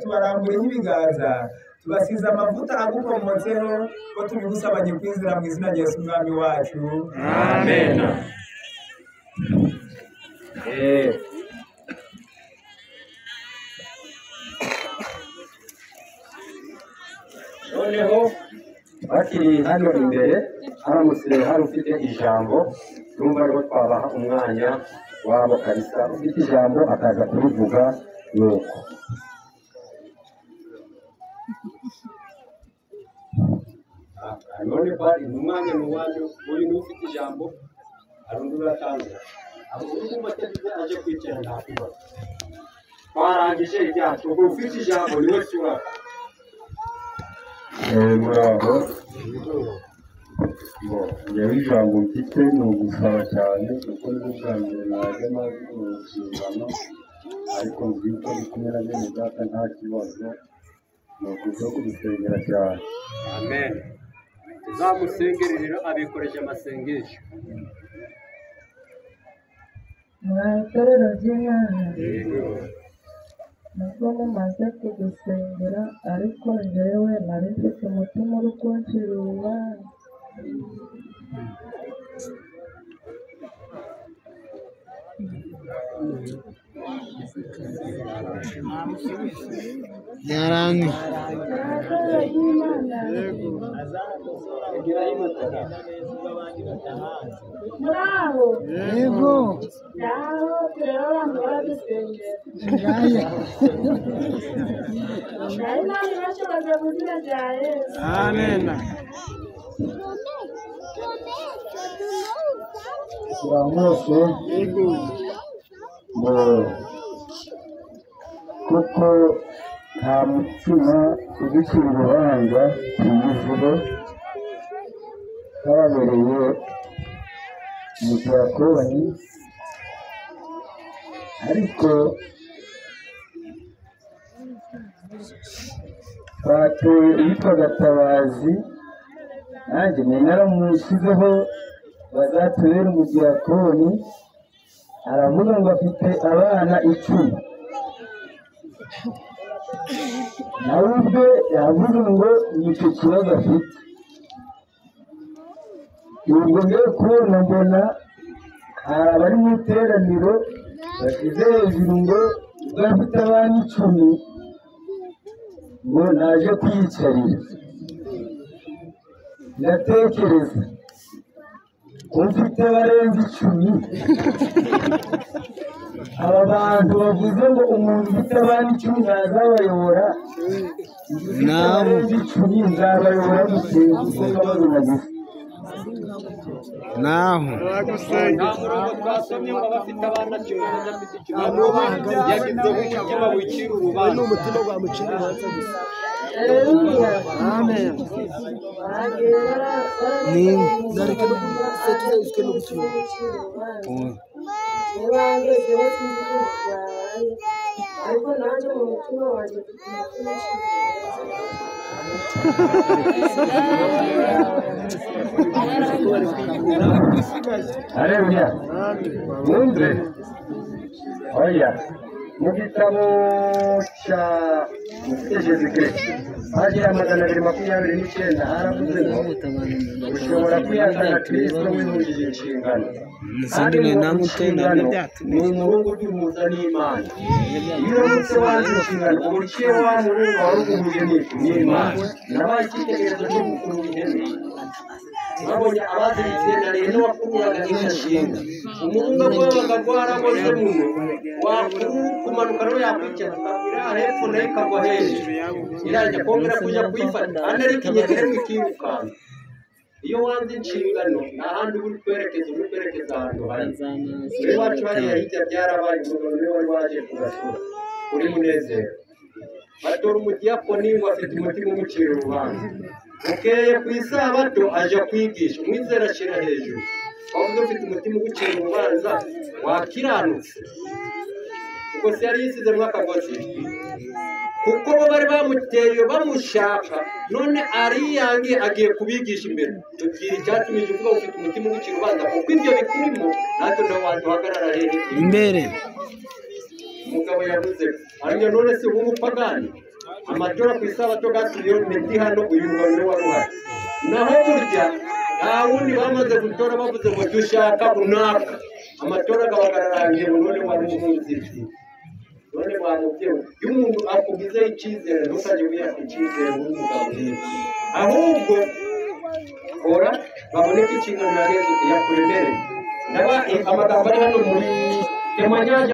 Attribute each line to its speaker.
Speaker 1: Tubaramburiye ibiganza, tubasize amavuta agukomotseho, ko tubigusabanye kwizera mu izina rya Yesu Umwami wacu.
Speaker 2: Amen. Noneho bakiri hano imbere, haramutse hari ufite ijambo, urumva ariho twabaha umwanya wabo kabisa. Ufite ijambo akaza kurivuga nuko. None bari umwanya ni uwanyu, uyu ni ufite ijambo, hari undi uratanze. Abo uri kumva atagize aje kwicara nta kibazo. Twarangije ibyacu, ubwo ufite ijambo niwe sura.
Speaker 3: Muraho. Njyewe ijambo mfite ni ugusaba cyane, kuko nibwo bwa mbere najya maze mu nshingano, ariko nzi yuko ndi kumwe na bene data nta kibazo, ni ukuza kubisengera cyane.
Speaker 2: Amen. Tuzamusengere rero abikoresha amasengesho.
Speaker 4: Mwa itorero ry'Imana, nubwo mumaze kudusengera, ariko njyewe nari mfite umutima uri kuncira urubanza. Mwa itorero ry'Imana, muraho?
Speaker 5: Yego.
Speaker 4: Ngaho turebe abantu baradusengera. Ngaho Imana ibashoboze mu izina rya Yesu.
Speaker 5: Amen.
Speaker 3: Mwese ngo kuko nta mutima ugucira urubanza tuyizire, twabereye umudiyakoni, ariko twatoye uwitwa Gatabazi, nanjye nari naramushyizeho bazatubere umudiyakoni, aravuga ngo afite abana 10. Nawe ubwe yavuze ngo nicyo kibazo afite. Ubwo ngiye kubona mbona hari abari mu iteraniro bashyize hejuru ngo ubwo afite abana 10 ngo naje kwiyicarira. Ndatekereza ko mfite barenze 10. Aba bantu bavuze ngo umuntu ufite abana 10 ntazabayobora, ufite abarenze 10 nzabayobora gute? Kuko kabazo nagize.
Speaker 5: Naho
Speaker 2: nta murongo twasomye ngo abafite abana 10 badafite 10 yagizeho umutima wicira urubanza.
Speaker 5: N'umutima wamucira urubanza gusa.
Speaker 4: Haleluya.
Speaker 5: Amen. Ni nareke no tuzayizwe no gucira.
Speaker 4: Nibangezeho sinzi ukuntu byabaye, ariko nanjye mu mutima wanjye mfite umutima ucira
Speaker 3: Haleluya. Mwumve. Oya. Mu gitabo cya Jesu Kristo paji ya 229 haravuze ngo ushobora kwihakana Kristo wihujije inshingano. Kandi ngo inshingano ni umuhungu ugihuza n'Imana. Iyo uramutse wanze inshingano uba uciye wa muhungu wari uguhuje n'Imana. Nabaye icyitegererezo cyo gukurura ihene. Babonye abaziritse na rero wakururaga inshinga. Umurunga wabaga gwaraboze muno, wakumanuka no yakwicara ukagwira hepfo nayo ikagwa hejuru, irajya kongera kuja kuyifata ane ariko inyegere ikirukanka. Iyo wanze inshingano nta handi uba uri kwerekeza, uri kwerekeza ahantu hari. Iwacu hariya hirya byarabaye, umugabo niwe wari waje kugasura uri Munezero, batora umudiyakoni ngo afite umutima umucira urubanza. Bukeye ku isabato aja kwigisha, umwizera ashyira hejuru. Wavuze ufite umutima ugucira urubanza wakiranutse, ubwo se yari yisizemo akagozi, kuko bo bari bamuteye bamushaka, none ariyangiye agiye kubigisha imbere. Tubwira icyatumije uvuga ufite umutima ugucira urubanza, kuko ibyo bikurimo natwe ntaho waduhagarara hehe
Speaker 5: imbere.
Speaker 2: Umugabo yavuze ariko none se ubu umupagani Amatora ku isabato gasubiyeho Meddy hano, uyu mugabo niwe wari uhari. Naho burya nta wundi bamaze gutora, bavuze ngo dushaka runaka, amatora akaba ararangiye ngo none wari umuziki. None wa mubyeyi, iyo umuntu akugizeho icyizere, ntukajye wiyaka icyizere w'umugabo nk'iyo, ahubwo kora babone ko inshingano ya Yesu yakuremereye. Ndaba amagambo ari hano muri temanyage.